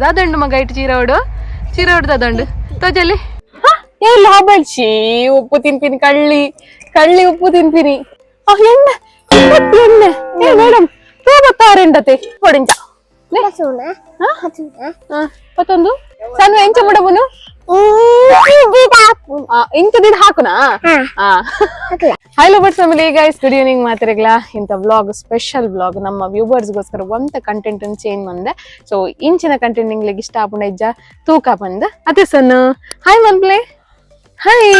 ದಾದಂಡು ಮಗ ಇಟ್ಟು ಚೀರವಡು ಚೀರವಡು ದಾದಂಡು ತೋಜಲ್ಲಿ. ಎಲ್ಲ ಹಬ್ಬಳ್ಚಿ ಉಪ್ಪು ತಿನ್ಪಿನಿ, ಕಳ್ಳಿ ಕಳ್ಳಿ ಉಪ್ಪು ತಿನ್ಪಿನಿ. ಆ ಎಣ್ಣೆ ಇಪ್ಪತ್ತು ಎಣ್ಣೆ. ಏ ಮೇಡಮ್, ತೂ ಬತ್ತಾರೆಂಡತೆ ಪೊಡಿಂಚ. ಪತ್ತೊಂದು ಸಣ್ಣ ಎಂಚ ಮುಡಬುನು ಇಂಚ ದಿಡ್ ಹಾಕುನಾ. Hello but family guys, good evening ಮಾತಿರಗ್ಲ. ಇಂಥ vlog special vlog ನಮ್ಮ ವ್ಯೂವರ್ಸ್ಗೋಸ್ಕರ ಒಂತ ಕಂಟೆಂಟ್ ಚೇಂಜ್ ಬಂದೆ. ಸೊ ಇಂಚಿನ ಕಂಟೆಂಟ್ ನಿಂಗ್ಲಿಗೆ ಇಷ್ಟ ಆಪುಂಡ ಇಜ್ಜ ತೂಕ ಬಂದ. ಅದೇ ಸಣ್ಣ ಹಾಯ್ ಮನ್ಪ್ಲೆ. ಹಾಯ್.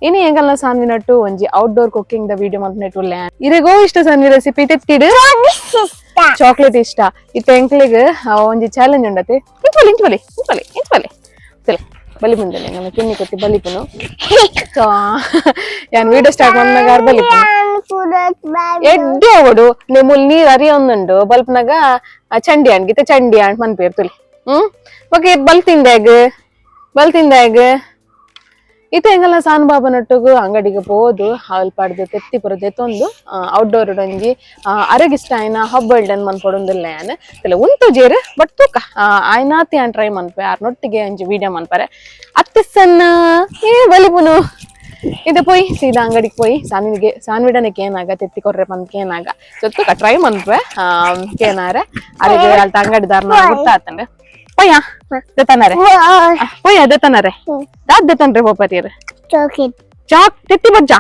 ಇನಿ ಎಂಗಲ್ನ ಸಾನ್ವಿ ನಟ್ಟು ಒಂಜಿ outdoor cooking the video ಮಲ್ಪನೆಟ್ ಉಲ್ಲೆ. ಇರೆಗೋ ಇಷ್ಟ ಸಾನ್ವಿ ರೆಸಿಪಿ? ತೆತ್ತಿಡು ಚಾಕ್ಲೇಟ್ ಇಷ್ಟ ಇತ್ತ ಎಂಕ್ಲಿಗ್ ಒಂಜಿ ಚಾಲೆಂಜ್ ಉಂಡತೆ. ಇಂಚ್ ಬಲಿ, ಇಂಚ್ ಬಲಿ, ಇಂಚ್ ಬಲಿ, ಇಂಚ್ ಬಲಿ. ಚಲೆ ಬಲಿ ಮುಂದೆಲೆ ನನ್ನ ಕಿನ್ನಿ ಕೊತ್ತಿ ಬಲಿಪುನು. ಸೊ ಯಾನ್ ವಿಡಿಯೋ ಸ್ಟಾರ್ಟ್ ಬಂದಾಗ ಬಲಿಪುನು. ಎಡ್ಡೆ ಅವಡು ನಿಮ್ಮಲ್ ನೀರ್ ಅರಿಯೊಂದುಂಡು ಬಲ್ಪ್ನಾಗ ಚಂಡಿ ಆಂಡ್ ಗಿತ್ತ ಚಂಡಿ ಆಂಡ್ ಮನ್ಪೇರ್ ತುಲಿ. ಓಕೆ, ಬಲ್ ತಿಂದಾಗ ಬಲ್ ತಿಂದಾಗ ಇತ್ತೆ ಎಂಗಲ್ಲ ಸಾನ್ ಬಾಬಾ ನಟ್ಟುಗು ಅಂಗಡಿಗೆ ಪೋದು ಹಾಲ್ ಪಾಡ್ದು ತೆತ್ತಿ ಪುರ ದೆತ್ತೊಂದು ಔಟ್ಡೋರ್ ಒಂಜಿ ಅರೆಗಿಷ್ಟ ಆಯ್ನ ಹಬ್ಬಲ್ಡನ್ ಮನ್ಪೊಡೊಂದುಲ್ಲ ಯಾನ್ ತೆಲೆ ಉಂಟು ಜೇರು. ಬಟ್ ತೂಕ ಆಯ್ನಾತಿ ಯಾನ್ ಟ್ರೈ ಮನ್ಪೆ. ಆರ್ ನೊಟ್ಟಿಗೆ ಒಂಜಿ ವಿಡಿಯೋ ಮನ್ಪರೆ. ಅತ್ತೆ ಸಣ್ಣ ಏ ಬಲಿಪುನು. ಇದು ಪೋಯ್ ಸೀದಾ ಅಂಗಡಿಗೆ ಪೋಯ್ ಸಾನ್ವಿಗೆ ಸಾನ್ವಿಡನೆ ಕೇನಾಗ ತೆತ್ತಿ ಕೊರ್ರೆ ಪಂದ್ ಕೇನಾಗ. ಸೊ ತೂಕ ಟ್ರೈ ಮನ್ಪೆ ಕೇನಾರೆ. ಅರೆಗೆ ಅಲ್ತ ಅಂಗಡಿದಾರ್ನ ಗೊತ್ತಾತಂಡೆ. ಪೊಯ್ಯ ದೆತ್ತನಾರೆ, ಪೊಯ್ಯ ದೆತ್ತನಾರೆ. ದಾದ್ ದೆತ್ತನ್ರೆ ಪೋಪತಿಯರ್? ಚಾಕ್ಲೇಟ್. ಚಾಕ್ ತೆತ್ತಿ ಬಜ್ಜ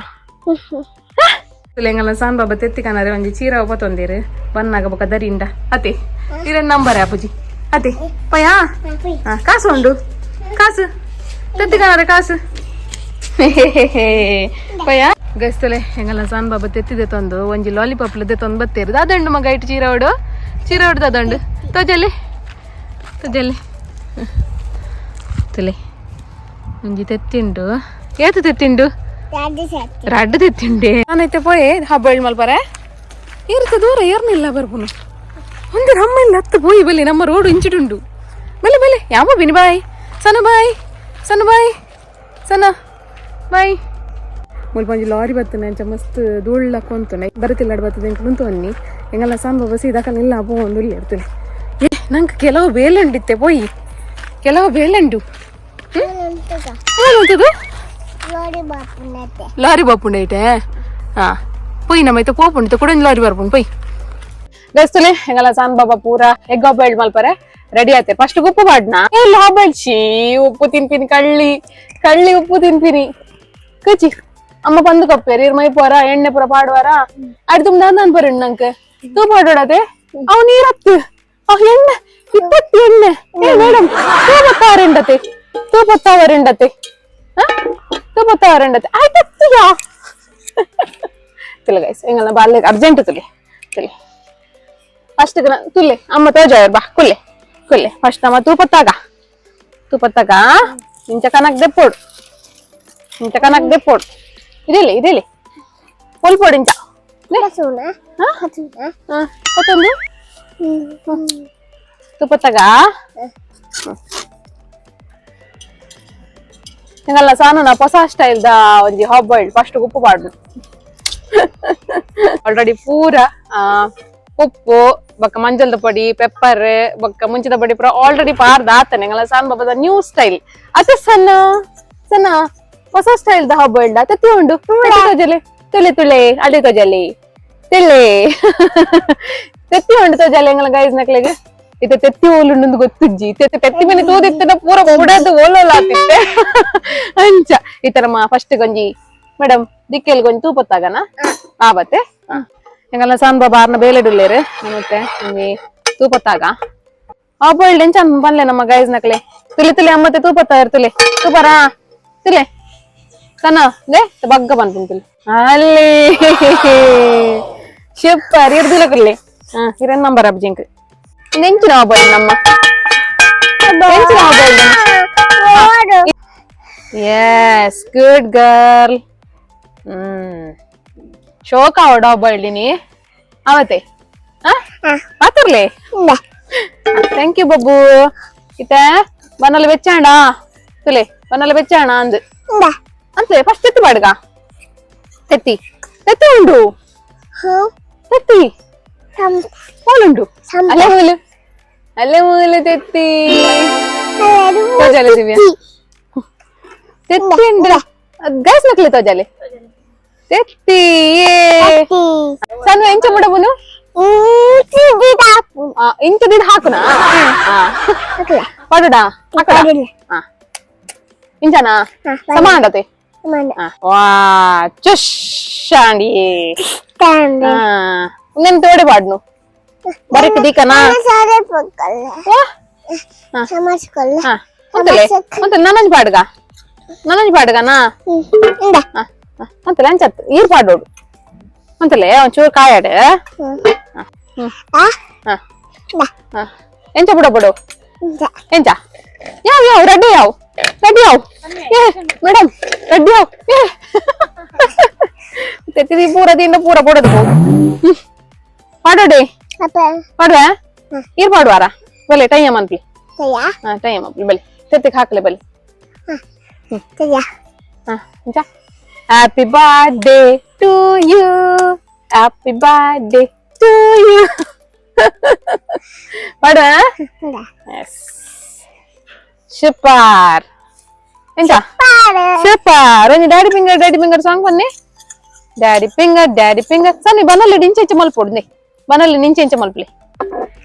ಎಂಗಲ್ಲ ಸಾನ್ ಬಾಬಾ ತೆತ್ತಿ ಕನಾರೆ ಒಂಜಿ ಚೀರ ಒಪ್ಪತ್ತೊಂದಿರು ಬನ್ನಾಗ ಬೊಕ ದರಿಂಡ ಅತೆ. Iron number ಅಪ್ಪುಜಿ ಅತೆ. ಪಯ್ಯ ಕಾಸು ಉಂಡು, ಕಾಸು ತೆತ್ತಿ ಕನಾರೆ ಕಾಸು. ಪಯ್ಯ ಗಸ್ತಲೆ ಎಂಗಲ್ಲ ಸಾನ್ ಬಾಬಾ ತೆತ್ತಿದೆ ತಂದು ಒಂಜಿ ಲಾಲಿಪಾಪ್ ತಂದು ಬತ್ತೇರು. ದಾದಂಡು ಮಗ ಇಟ್ಟು ಚೀರವಡು ಚೀರವಡು ದಾದಂಡು. ತೋಜಲ್ಲಿ ತೋಜಲ್ಲಿ ತುಲೆ. ಒಂಜಿ ತೆತ್ತಿಂಡು. ಏತು ತೆತ್ತಿಂಡು? ರಡ್ಡು ತೆತ್ತಿಂಡೆ. ನಾನೈತೆ ಪೋಯೆ ಹಬ್ಬ ಮಲ್ಪರೆ. ಇರ್ತ ದೂರ ಏರ್ನಿಲ್ಲ ಬರ್ಪುನು. ಒಂದು ನಮ್ಮ ಇಲ್ಲ ಹತ್ತು ಪೋಯಿ ಬಲ್ಲಿ. ನಮ್ಮ ರೋಡ್ ಇಂಚಿಡುಂಡು. ಬಲೆ ಬಲೆ ಯಾವ ಬಿನಿ. ಬಾಯ್ ಸಣ್ಣ, ಬಾಯ್ ಸಣ್ಣ, ಬಾಯ್ ಸಣ್ಣ, ಬಾಯ್. ಮುಲ್ಪ ಒಂಜಿ ಲಾರಿ ಬರ್ತನೆ. ಅಂಚ ಮಸ್ತ್ ಧೂಳ್ಳ ಕೊಂತು ಬರತಿಲ್ಲ ಬರ್ತದೆ ಅಂತ ಅನ್ನಿ. ಎಂಗಲ್ಲ ಸಾಂಬ ಬಸ್ ಇದಕ್ಕಲ್ಲ ಇಲ್ಲ ಒಂದು ಇಲ್ಲಿ ಇರ್ತದೆ. ಏ ನಂಗೆ ಕೆಲವು ಬೇಲುಂಡಿತ್ತೆ ಪೋಯಿ, ಕೆಲವು ಬೇಲುಂಡು. ಉಂಟದು ಲಾರಿ ಬಾಪುಂಡ ಐಟೆ. ಹಾ ಪೊಯ್ ನಮ್ಮ ಐತೆ ಪೋಪುಂಡು ಕೂಡ ಲಾರಿ ಬರ್ಪುಂಡು ಪೊಯ್. ಗಸ್ತುಲೆ ಎಂಗಲ್ಲ ಸಾನ್ ಬಾಬಾ ಪೂರ ಎಗ್ ಬಾಯ್ಲ್ಡ್ ಮಲ್ಪರೆ ರೆಡಿ ಆಯ್ತೆ. ಫಸ್ಟ್ ಉಪ್ಪು ಪಾಡ್ನ. ಎಲ್ಲ ಬಾಯ್ಲ್ ಉಪ್ಪು ತಿನ್ಪಿನಿ, ಕಳ್ಳಿ ಕಳ್ಳಿ ಉಪ್ಪು ತಿನ್ಪಿನಿ. ಕಚಿ ಅಮ್ಮ ಬಂದು ಕೊಪ್ಪೇರಿ ಇರ್ ಮೈ ಪೋರ ಎಣ್ಣೆ ಪೂರ ಪಾಡುವಾರ. ಅಡ್ ತುಂಬ ನಾನು ಬರಂಡು ನಂಗೆ ತೂ ಪಾಡೋಡತೆ. ಅವ್ ನೀರತ್ತು ಅವ್ ಎಣ್ಣೆ ಇಪ್ಪತ್ತು ಎಣ್ಣೆ. ಏ ಮೇಡಮ್, ತೂ ಬತ್ತಾವರೆಂಡತೆ, ತೂ ಬತ್ತಾವರೆಂಡತೆ, ತೂ ಬತ್ತಾವರೆಂಡತೆ. ಆಯ್ತತ್ತಿಯಾ ತುಲೆ ಗೈಸ್. ಎಂಗಲ್ಲ ಬಾಲ್ಯ ಅರ್ಜೆಂಟ್ ತುಲೆ ತುಲೆ. ಫಸ್ಟ್ ತುಲೆ ಅಮ್ಮ ತೋಜಾಯರ್ ಬಾ. ಕುಲ್ಲೆ ಕುಲ್ಲೆ. ಫಸ್ಟ್ ನಮ್ಮ ತೂಪತ್ತಾಗ ತೂಪತ್ತಾಗ. ಇಂಚ ಕನಕ್ ದೆಪ್ಪೋಡು, ಇಂಚ ಕನಕ್ ದೆಪ್ಪೋಡು. ಇದಿಲ್ಲ ಇದಿಲ್ಲ ಪೊಲ್ಪೊಡು ಇಂಚ. ಮತ್ತೊಂದು ತುಪ್ಪತ್ತಾಗ ಎಂಗಲ್ಲ ಸಾನು ಹೊಸ ಸ್ಟೈಲ್ the ಒಂಜಿ ಹಾಬ್ ಬಾಯ್ಲ್ಡ್. ಫಸ್ಟ್ ಉಪ್ಪು ಪಾಡ್ನು. ಆಲ್ರೆಡಿ ಪೂರ ಉಪ್ಪು ಬೊಕ್ಕ ಮಂಜಲ್ದ ಪೊಡಿ, ಪೆಪ್ಪರ್ ಬೊಕ್ಕ ಮುಂಚಿದ ಪೊಡಿ ಪೂರ ಆಲ್ರೆಡಿ ಪಾರ್ದ ಆತನೆ. ಎಂಗಲ್ಲ ಸಾನ್ ಬಾಬದ ನ್ಯೂ ಸ್ಟೈಲ್ ಅತೆ. ಸಣ್ಣ ಸಣ್ಣ ಹೊಸ style the half boiled ತೆತ್ತಿ ಉಂಡು. ತೋಜಲೆ ತುಳಿ ತುಳಿ ಅಡಿ ತೋಜಲಿ ತಿಳ್ಳಿ ತೆತ್ತಿ ಉಂಡು ತೋಜಲೆ ಎಂಗಲ ಗೈಸ್ ನಕ್ಲೆಗ್. ಇತ್ತೆ ತೆತ್ತಿ ಓಲುಂಡು ಗೊತ್ತುಜ್ಜಿ. ತೆತ್ತಿ ತೆತ್ತಿ ಮೇಲೆ ತೂದಿತ್ತಿನ ಪೂರ ಬುಡದು ಓಲೋಲ ಆತಿತ್ತೆ ಅಂಚ. ಈ ತರ ಫಸ್ಟ್ ಗೊಂಜಿ ಮೇಡಮ್ ದಿಕ್ಕೆಲ್ ಗೊಂಜಿ ತೂಪತ್ತಾಗನ ಆ ಬತ್ತೆ. ಎಂಗಲ್ಲ ಸಾನ್ ಬಾಬಾ ಆರ್ನ ಬೇಲೆಡುಲ್ಲೇರು ಮತ್ತೆ ಒಂಜಿ ತೂಪತ್ತಾಗ. ಆ ಬಾಯ್ಲ್ಡ್ ಎಂಚ ಪನ್ಲೆ ನಮ್ಮ ಗೈಸ್ ನಕ್ಲೆ. ತುಲಿ ತುಲಿ ಅಮ್ಮತ್ತೆ ತೂಪತ್ತ ತುಲೆ ತೂಪರಾ ತುಲೆ ಸಣ್ಣ ಲೇ ಬಗ್ಗ ಪನ್ಪುಂಡು ತುಲಿ. ಅಲ್ಲಿ ಸೂಪರ್ ಇರ್ದಿಲ್ಲ ಕುಲ್ಲೆ. ಹಾ ಇರನ್ ನಂಬರ್ ಅಬ್ಜಿಂಕ್ ನೆಂಚಿನ ಬಾಯ್ಲ್ಡ್ ನಮ್ಮ ನೆಂಚಿನ boiled. Yes, good girl. ಶೋಕ ಅವಡ ಬಾಯ್ಲ್ಡಿನಿ ಅವತ್ತೆ ಮಾತಾಡ್ಲಿ. Thank you Babbu. ಇತ್ತ ಬನ್ನಲ್ಲ ಬೆಚ್ಚಾಣ ತುಲೆ ಬನ್ನಲ್ಲ ಬೆಚ್ಚಾಣ ಅಂದ್ ಅಂತೆ. ಫಸ್ಟ್ ತೆತ್ತಿ ಬಾಡ್ಗ. ತೆತ್ತಿ ತೆತ್ತಿ ಉಂಡು ತೆತ್ತಿ. ಓಲುಂಡು ಅಲ್ಲೇ ಹೋಲು. ಅಲ್ಲೇ ಮೂಲೆ ತೆತ್ತಿ ತೋಜಾಲೆ ದಿವ್ಯ ತೆತ್ತಿ ಉಂಡ್ರ ಗ್ಯಾಸ್ ನಕ್ಲೆ ತೋಜಾಲೆ ತೆತ್ತಿ ಏ ಸಣ್ಣ ಎಂಚ ಮುಡಬುನು ಇಂಚದಿದ್ ಹಾಕುನಾ ಪಡುಡಾ ಹಾಕಡ ಇಂಚನಾ ಸಮಾನತೆ ವಾ ಚುಷ್ ಆಂಡಿ నేను తోడే పాడును ಬರಕ್ ದೀಕನಾ ಮತ್ತೆ ನನಂಜ್ ಪಾಡುಗ ನನಂಜ್ ಪಾಡುಗನಾ ಅಂತಲೇ ಅಂಚತ್ತು ಈರ್ ಪಾಡೋಡು ಅಂತಲೇ ಒಂಚೂರು ಕಾಯಾಡು ಎಂಚ ಬಿಡ ಬಿಡು ಎಂಚ ಯಾವ ಯಾವ ರೆಡಿ ಯಾವ ರೆಡಿ ಯಾವ ಏ ಮೇಡಮ್ ರೆಡಿ ಯಾವ ಏ ತೆತ್ತಿದಿ ಪೂರ ತಿಂಡ ಪೂರ ಪೊಡದು ಪಾಡೋಡಿ ಪಾಡುವ ಈರ್ ಪಾಡುವಾರ ಬಲೆ ಟೈಮ್ ಅನ್ಪಿ ಹಾ ಟೈಮ್ ಅನ್ಪಿ ಬಲೆ ತೆತ್ತಿಗೆ ಹಾಕ್ಲೆ ಬಲೆ Happy birthday to you, happy birthday to you. ಪಾಡುವ S super ಎಂತ ಸೂಪರ್ ಒಂಜಿ daddy finger daddy finger song ಬನ್ನಿ daddy finger daddy finger ಸನ್ನಿ ಬನಲ್ಲಿ ಇಂಚೆ ಇಂಚೆ ಮಲ್ಪೊಡು ಬನಲ್ಲಿ ನಿಂಚೆ ಇಂಚೆ ಮಲ್ಪಲಿ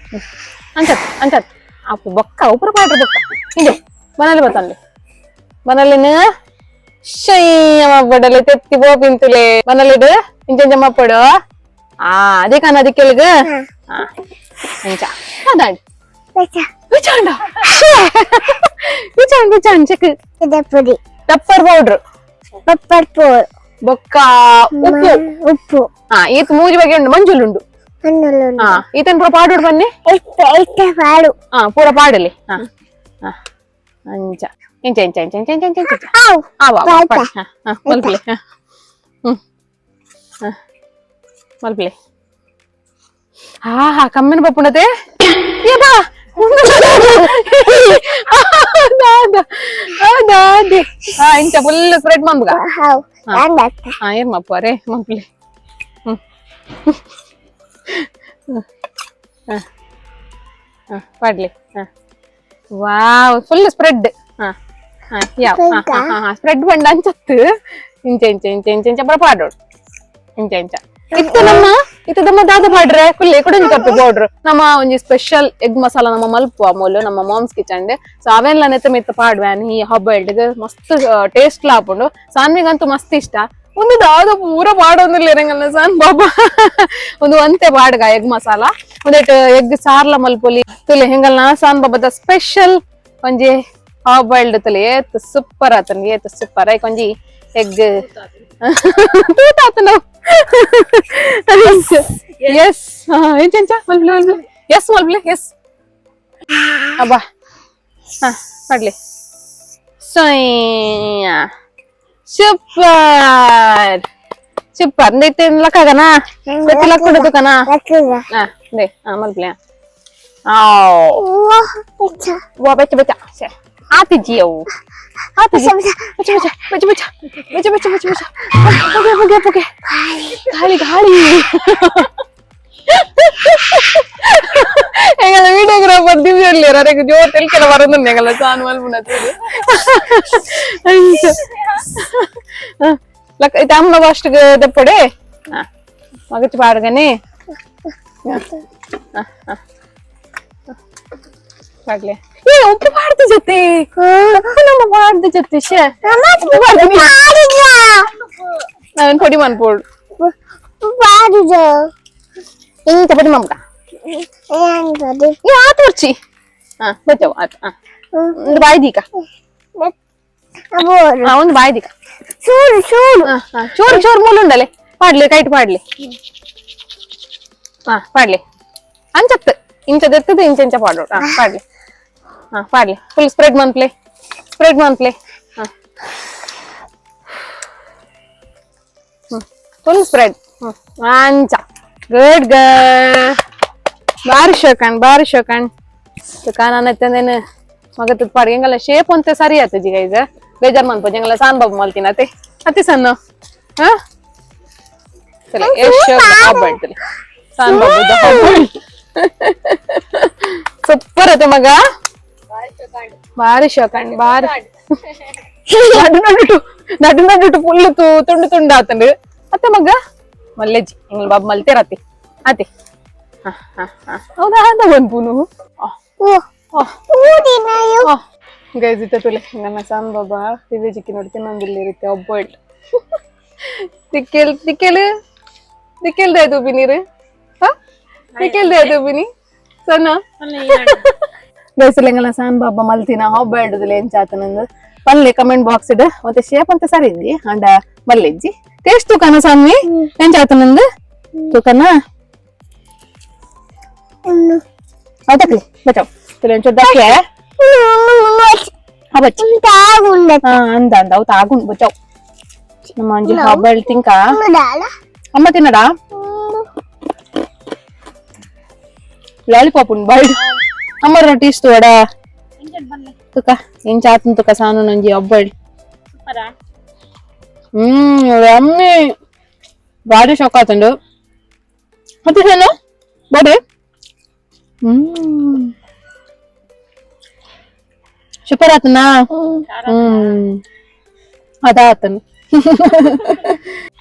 ಅಂಚತ್ ಅಂಚತ್ ಅಪ್ಪು ಬೊಕ್ಕ ಉಪ್ಪು ಪಾಡ್ರ ಬೊಕ್ಕ ಇಂಜೆ ಬನಲ್ಲಿ ಬತ್ತನ್ಲಿ ಬನಲಿನ ಶಯ್ಯಮ್ಮ ಬಡಲೆ ತೆತ್ತಿ ಪೋಪಿಂತುಲೆ ಬನಲಿಡು ಇಂಚೆ ಇಂಚೆ ಮಪ್ಪಡು ಆ ಅದೇ ಕಾನ ಅದಕ್ಕೆಲ್ಗ ಇಂಚ ಅದಾಂಡ್ ವಿಚಾಂಡ ವಿಚಾಂಡ್ ವಿಚಾಂಡ್ check pepper powder pepper powder ಬೊಕ್ಕ ಉಪ್ಪು ಉಪ್ಪು ಹಾ ಈತ ಮೂಜಿ ಬಗೆ ಉಂಡು ಮಂಜುಲು ಉಂಡು ಹಾ ಈತನ್ ಪೂರ ಪಾಡೋಡು ಬನ್ನಿ ಪಾಡು ಹಾ ಪೂರ ಪಾಡಲಿ ಹಾ ಹಾ ಅಂಚ ಇಂಚ ಇಂಚ ಇಂಚ ಇಂಚ ಇಂಚ ಇಂಚ ಇಂಚ ಆ ವಾ ವಾ ಹಾ ಹಾ ಮಲ್ಪಲೆ ಹ್ಮ್ ಹಾ ಮಲ್ಪಲೆ ಹಾ ಹಾ ಕಮ್ಮಿನ ಬಪ್ಪುಣತೆ ಏ ಬಾ ಹಾ ಇಂಚ ಫುಲ್ ಸ್ಪ್ರೆಡ್ ಮಂಬುಗ ಹಾ ಏನ್ ಮಪ್ಪ ರೇ ಮಲ್ಪಲೆ ಹ್ಮ್ ಹಾ ಪಾಡ್ಲಿ ಹಾ wow full spread ಹಾ ಹಾ ಯಾವ ಹಾ ಹಾ ಹಾ ಸ್ಪ್ರೆಡ್ ಬಂಡ ಅಂಚತ್ತು ಇಂಚ ಇಂಚ ಇಂಚ ಇಂಚ ಇಂಚ ಬರ ಪಾಡೋಡು ಇಂಚ ಇಂಚ ಇತ್ತು ನಮ್ಮ ಇತ್ತು ನಮ್ಮ ದಾದ ಪಾಡ್ರೆ ಕುಲ್ಲೆ ಕುಡಂಜಿ ಕಪ್ಪು ಪೌಡ್ರ್ ನಮ್ಮ ಒಂಜಿ ಸ್ಪೆಷಲ್ ಎಗ್ ಮಸಾಲ ನಮ್ಮ ಮಲ್ಪು ಅಮೂಲ್ ನಮ್ಮ moms kitchen so ಅವೆಲ್ಲ ನೆತ್ತ ಮಿತ್ತ ಪಾಡ್ವ್ಯಾನ್ ಈ ಹಬ್ಬ ಎಲ್ಡಿಗೆ ಮಸ್ತ್ ಟೇಸ್ಟ್ ಲಾಪುಂಡು ಸಾನ್ವಿಗಂತೂ ಮಸ್ತ್ ಇಷ್ಟ ಒಂದು ದಾದ ಪೂರ ಪಾಡೊಂದಿಲ್ಲ ಇರಂಗಲ್ಲ ಸಾನ್ ಬಾಬಾ ಒಂದು ಒಂತೆ ಪಾಡ್ಗ ಎಗ್ ಮಸಾಲ ಒಂದೆಟ್ ಎಗ್ ಸಾರ್ಲ ಮಲ್ಪೊಲಿ ತುಲೆ ಹೆಂಗಲ್ಲ ಸಾನ್ ಬಾಬಾದ ಸ್ಪೆಷಲ್ ಒಂಜಿ ಹಾಫ್ ಬಾಯ್ಲ್ಡ್ ತುಲೆ ಏತ್ ಸೂಪರ್ ಆತನ್ ಏತ್ ಸೂಪರ್ ಐಕ್ ಒಂಜಿ ಎಗ್ ತೂತಾತ ನಾವು ಎಸ್ ಎಂಚ ಮಲ್ಪಲೆ ಮಲ್ಪಲೆ ಎಸ್ ಮಲ್ಪಲೆ ಎಸ್ ಅಬ್ಬಾ ಹಾ ಮಾಡ್ಲಿ ಸೊಯ್ಯ ಸೂಪರ್ ಸೂಪರ್ ndaiతే ಲಕ್ಕಗನಾ ಗೊತ್ತಿ ಲಕ್ಕುಡ ದುಕಾನ ಹಾ they ಹಾ ಮಲ್ಪಲೆ ವಾ ಬೆಚ್ಚ ಬೆಚ್ಚ ಆತಿಜಿ ಅವು ಆತಿಜಿ ಬೆಚ್ಚ ಬೆಚ್ಚ ಬೆಚ್ಚ ಬೆಚ್ಚ ಬೆಚ್ಚ ಬೆಚ್ಚ ಬೆಚ್ಚ ಬೆಚ್ಚ ಪೊಗೆ ಪೊಗೆ ಪೊಗೆ ಗಾಳಿ ಗಾಳಿ ಎಂಗಲ ವಿಡಿಯೋಗ್ರಾಫರ್ ದಿವ್ಯ ಇರ್ಲಿರ ಅರೆಗ್ ಜೋರ್ ತೆಲ್ಕೆಲ ಬರೋದು ಎಂಗಲ ಸಾನ್ ಮಲ್ಪುನ ಲಕ್ಕ ಇತ್ತೆ ಅಮ್ಮ ಫಸ್ಟ್ ದಪ್ಪಡೆ ಮಗಚ್ ಪಾಡ್ಗನೆ ಪಾಡ್ಲೆ ಏ ಉಪ್ಪು ಪಾಡ್ದು ಜೊತೆ ಉಪ್ಪು ನಮ್ಮ ಪಾಡ್ದು ಜೊತೆ ಶೇ ನಾನು ಪೊಡಿ ಮನ್ಪೋಡು ಇಂಚ ಪೊಡಿ ಮಮ್ಗ ಏ ಆತು ವರ್ಚಿ ಹಾ ಬಚ್ಚವು ಆತು ಹಾ ಒಂದು ಬಾಯಿ ದೀಕ ಹಾ ಒಂದು ಬಾಯಿ ದೀಕ ಚೂರು ಚೂರು ಚೂರು ಚೂರು ಮೂಲ ಉಂಡಲೆ ಪಾಡ್ಲಿ ಕೈಟ್ ಪಾಡ್ಲಿ ಹಾ ಪಾಡ್ಲಿ ಅಂಚತ್ತು ಇಂಚದೆತ್ತದು ಇಂಚ ಇಂಚ ಪಾಡೋಡು ಹಾ ಪಾಡ್ಲಿ ಹಾ ಪಾಡ್ಲಿ ಫುಲ್ ಸ್ಪ್ರೆಡ್ ಮನ್ಪ್ಲೆ ಸ್ಪ್ರೆಡ್ ಮನ್ಪ್ಲೆ ಹಾ ಫುಲ್ ಸ್ಪ್ರೆಡ್ ಹ್ಮ್ ಅಂಚ ಗುಡ್ ಗರ್ಲ್ ಬಾರಿ ಶೋಕಣ್ ಬಾರಿ ಶೋಕಣ್ ಕಾನೈತಂದೇನು ಮಗತ್ ಪಾಡ್ ಎಂಗಲ ಶೇಪ್ ಅಂತೆ ಸರಿ ಆತ ಜಿಗ ಈಗ ಬೇಜಾರ್ ಮನ್ಪು ಜಂಗಲ ಸಾನ್ ಬಾಬು ಮಲ್ತಿನ ಅತೆ ಅತಿ ಸಣ್ಣ ಹಾ ಸರಿ ಎಷ್ಟು ಹಬ್ಬ ಹೇಳ್ತೀನಿ ಸಾನ್ ಬಾಬು ಹಬ್ಬ. Super ಅತ್ತೆ ಮಗ. ಬಾರಿ ಶೋಕಂಡ್ ಬಾರಿ. ನಡು ನಡುಟು ನಡು ನಡುಟು ಫುಲ್ ತುಂಡು ತುಂಡು ಆತಂಡು ಅತ್ತೆ ಮಗ. ಮಲ್ಲೆಜ್ಜಿ ಇಂಗ್ಲ ಬಾಬು ಮಲ್ತೇರತ್ತಿ ಅತಿ. ಹೌದಾ? ಅದ ಒಂದ್ಪುನು. ಗೈಸ್, ಇತ್ತ ತುಲೆ ನನ್ನ ಸಾನ್ ಬಾಬಾ ದಿವ್ಯ ಚಿಕ್ಕಿ ನೋಡಿ ತಿನ್ನೊಂದಿಲ್ಲ ಇರುತ್ತೆ. ಒಬ್ಬ ತಿಕ್ಕೆಲ್ ತಿಕ್ಕೆಲ್ ತಿಕ್ಕೆಲ್ದೆ ಅದು ನೀರು ತಿಕ್ಕೆಲ್ದೆ ಅದು ಬಿನಿ ಸಣ್ಣ. ಗೈಸ್, ಎಂಗಲ ಸಾನ್ ಬಾಬಾ ಮಲ್ತಿನ ಹಬ್ಬ ಹಿಡುದಿಲ್ಲ ಏನ್ ಚಾತನಂದು ಪಲ್ಲೆ ಕಮೆಂಟ್ ಬಾಕ್ಸ್ ಇಡ್. ಮತ್ತೆ ಶೇಪ್ ಅಂತ ಸರಿ ಇದ್ದಿ ಅಂಡ ಮಲ್ಲೆಜ್ಜಿ. ಟೇಸ್ಟ್ ತೂಕನ ಸಾನ್ವಿ, ಏನ್ ಚಾತನಂದು ತೂಕನ. ಅದಕ್ಕೆ ಬಚಾವ್ ಒಂಚೂರು ದಕ್ಕೆ. ಹಾ ಬಚ್ಚ. ಹಾ, ಅಂದ ಅಂದ ಅವು ತಾಗುಂಡ್ ಬಚಾವ್. ನಮ್ಮ ಅಂಜಿ ಹಬ್ಬ ತಿಂಕ. ಅಮ್ಮ ತಿನ್ನಡಾ? ಲಾಲಿಪಾಪ್ ಉಂಡು ಬಾಯ್. ಅಮ್ಮ ರೊಟ್ಟಿ ಇಷ್ಟು ವಡ ತುಕ ಏನ್ ಚಾತನ್ ತುಕ ಸಾನು ನಂಜಿ ಒಬ್ಬಳ್. ರಮ್ಮಿ, ಬಾರಿ ಶಾಕ್ ಆತಂಡು. ಮತ್ತೆ ಏನು ಬಾಡಿ. ಸೂಪರ್ ಆತನಾ? ಅದಾತನು.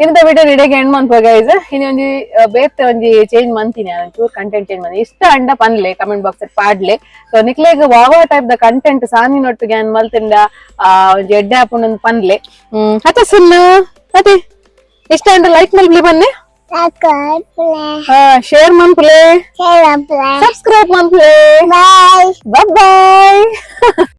ಇಂತ ವಿಡಿಯೋ ಇಡೀ ಎಂಡ್ ಮನ್ಪ ಗೈಸ್. ಇನ್ನು ಒಂಜಿ ಬೇತೆ ಒಂಜಿ ಚೇಂಜ್ ಮಂತೀನಿ, ಚೂರ್ ಕಂಟೆಂಟ್ ಚೇಂಜ್ ಮಂತಿ. ಇಷ್ಟ ಅಂಡ ಪನ್ಲೆ, ಕಮೆಂಟ್ ಬಾಕ್ಸ್ ಪಾಡ್ಲೆ. ಸೊ ನಿಕ್ಲೆಗ್ ವಾವ type the content ಸಾನಿ ನೊಟ್ಟಿಗೆ ಅನ್ ಮಲ್ತಿಂಡ ಒಂಜಿ ಎಡ್ಡೆ ಆಪುಂಡು ಪನ್ಲೆ. ಅತ್ತ ಸುನ್ನ ಅದೇ ಇಷ್ಟ ಅಂಡ ಲೈಕ್ ಮಲ್ಪ್ಲೆ ಬನ್ನಿ, ಶೇರ್ ಮನ್ಪುಲೆ, ಸಬ್ಸ್ಕ್ರೈಬ್ ಮನ್ಪುಲೆ. ಬಾಯ್. ಬಾಯ್.